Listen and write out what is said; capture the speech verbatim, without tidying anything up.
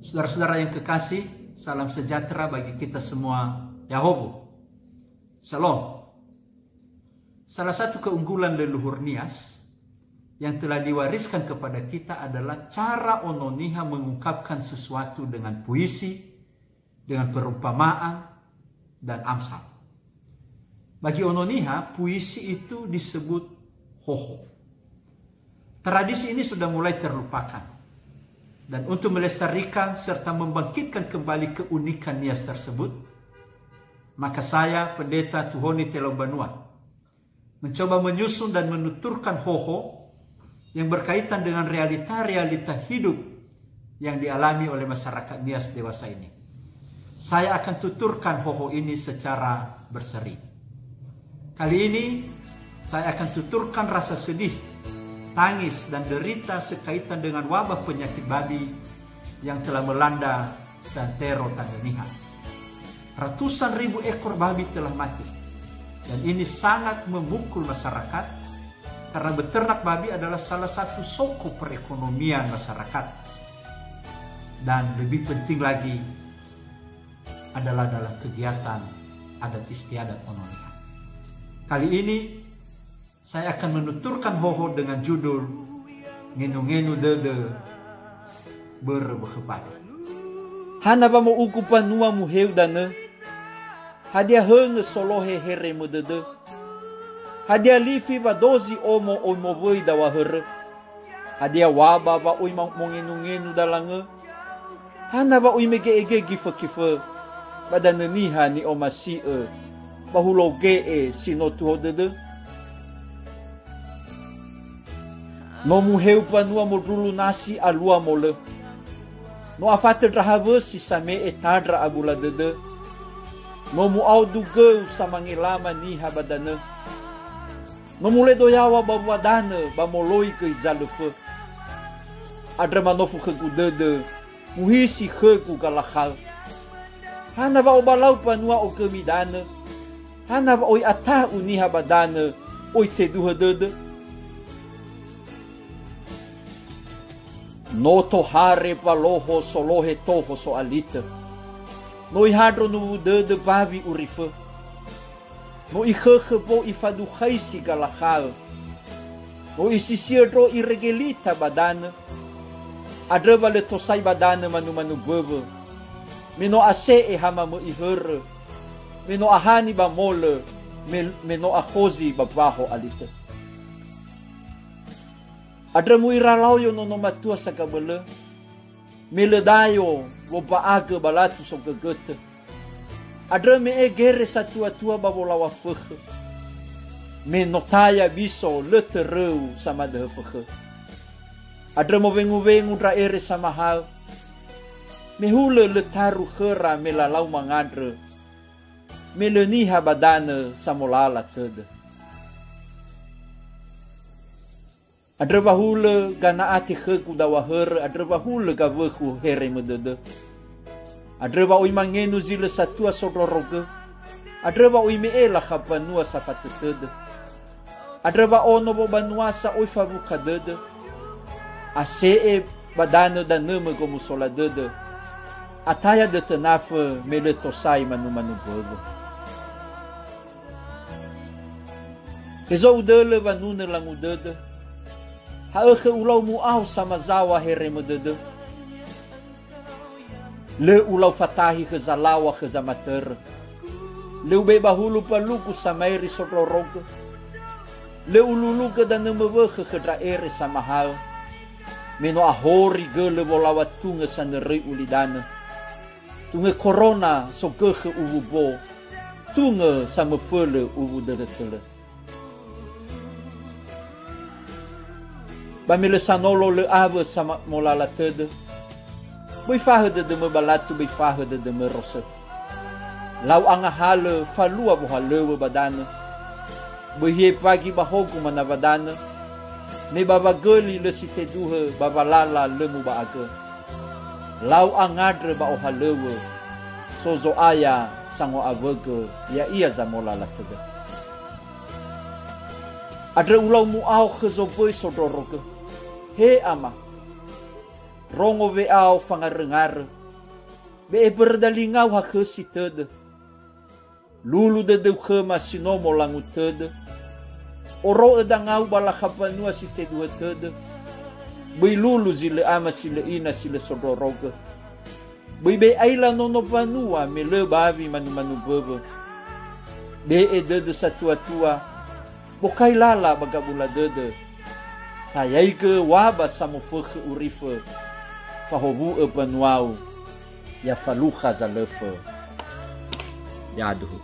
Saudara-saudara yang kekasih, salam sejahtera bagi kita semua. Ya'ahowu. Shalom. Salah satu keunggulan leluhur Nias yang telah diwariskan kepada kita adalah cara Ono Niha mengungkapkan sesuatu dengan puisi, dengan perumpamaan, dan amsal. Bagi Ono Niha, puisi itu disebut hoho. Tradisi ini sudah mulai terlupakan. Dan untuk melestarikan serta membangkitkan kembali keunikan Nias tersebut, maka saya, Pendeta Tuhoni Telau Banua, mencoba menyusun dan menuturkan hoho yang berkaitan dengan realita-realita hidup yang dialami oleh masyarakat Nias dewasa ini. Saya akan tuturkan hoho ini secara berseri. Kali ini, saya akan tuturkan rasa sedih, tangis, dan derita sekaitan dengan wabah penyakit babi yang telah melanda seantero Tanö Niha. Ratusan ribu ekor babi telah mati, dan ini sangat memukul masyarakat, karena beternak babi adalah salah satu soko perekonomian masyarakat. Dan lebih penting lagi adalah dalam kegiatan adat istiadat Ono Niha. Kali ini, saya akan menuturkan hoho dengan judul Ngenu-ngenu dödö börö wökhö babi. Hana wa mo'ugu mbanua muheu danö? Hadia höngö solohe heremö dödö? Hadia lifi wa dozi omo oi mowöi dawahörö? Hadia waba wa oi ma-, mongenu-ngenu dalangö? Hana wa oi mege'ege gifö-kifö ba danö niha ni'omasi'ö ba hulö ge'e si no tuho dödö? No muheu mbanua mondrulu nasi alua molö. No afatö ndraha wösi same'e tandra abula dödö. No mu'ao dugöu samangelama niha ba danö. No muledo yaŵa ba wua danö ba moloi göi zalöfö. Andrö manofu khögu dödö, muhisi khögu galakhaö. Hana wa obalau mbanua ogömi danö? Hana wa oi ata'u niha ba danö, oi teduhö dödö? No tohare mbaloho solohe toho so'alitö. No ihandro nuwu dödö bawi urifö. No ikhökhö mbo ifadukhaisi galakhaö. No isisiö ndro iregelita ba danö. Andrö wa lö tosai ba danö manumanu mböwö. Me no ase'e ha mamöi hörö. Me no ahani ba molö. Me, me no akhozi ba mbaho alitö. Andrö mu'ira laoyo nono matua sagabölö. Me lö dayo womba'agö ba latu sogögötö. Andrö me'e gere satuatua ba wolaŵa fökhö. Me no taya biso lö töröu samadöhö fökhö. Andrö mowengu-wengu ndra ere samahaö. Me hulö lö taru khöra me lalau mangandrö. Me lö niha ba danö samolala tödö. Andrö wa hulö gana'ati khögu dawahörö, andrö wa hulö gawökhu heremö dödö. Andrö wa oi mangenu zi lö satua sondrorogö. Andrö wa oi me'e lakha mbanua safatötödö. Andrö wa ono wobanuasa oi fawuka dödö. Ase'e ba danö danömö gomusola dödö. Ataya dötö nafö me lö tosai manumanu mböwö. Hezo udölö wanunö langudödö. Ha'ökhö ulau mu'ao samazaŵa heremö dödö. Lö ulau fatahi khö zalaŵa khö zamatörö. Lö ube ba hulu mbalugu samaeri sondrorogö. Lö ululugö danömö wökhö khö ndra ere samahaö. Me no ahori gölö wolaŵa tungö sanöröi ulidanö. Tungö korona sogökhö uwu mbo, tungö samöfölö uwu dödötölö. Ba me lö sanolo lö awö sama-, molala tödö, böi fahö dödömö ba latu, böi fahö dödömö rosö. Lau angahalö falua wohalöŵö ba danö. Böi hie mbagi ba hogu manawa danö, me ba wagöli lö si teduhö ba walala lö muba'agö. Lau angandrö ba ohalöŵö, so Zo'aya sango'awögö, ya'ia zamolala tödö. Andrö ulau mu'ao khö zomböi sondrorogö. He Ama, Rongo we'ao fangaröngarö, be'e börö dalingau hakhösi tödö. Lulu dödöu khöma si no molangu tödö. Oro'ö dangau ba lakha mbanua si teduhö tödö. Böi lulu zi lö ama si lö ina si lö sondrorogö. Böi be'e aila nono mbanua me lö bawi manumanu mböwö. Be'e dödö satuatua, bokai lala ba gabula dödö. Tayaigö waba samofökhö urifö, fahowu'ö mbanuau, ya falukha zalöfö. Yaduhu.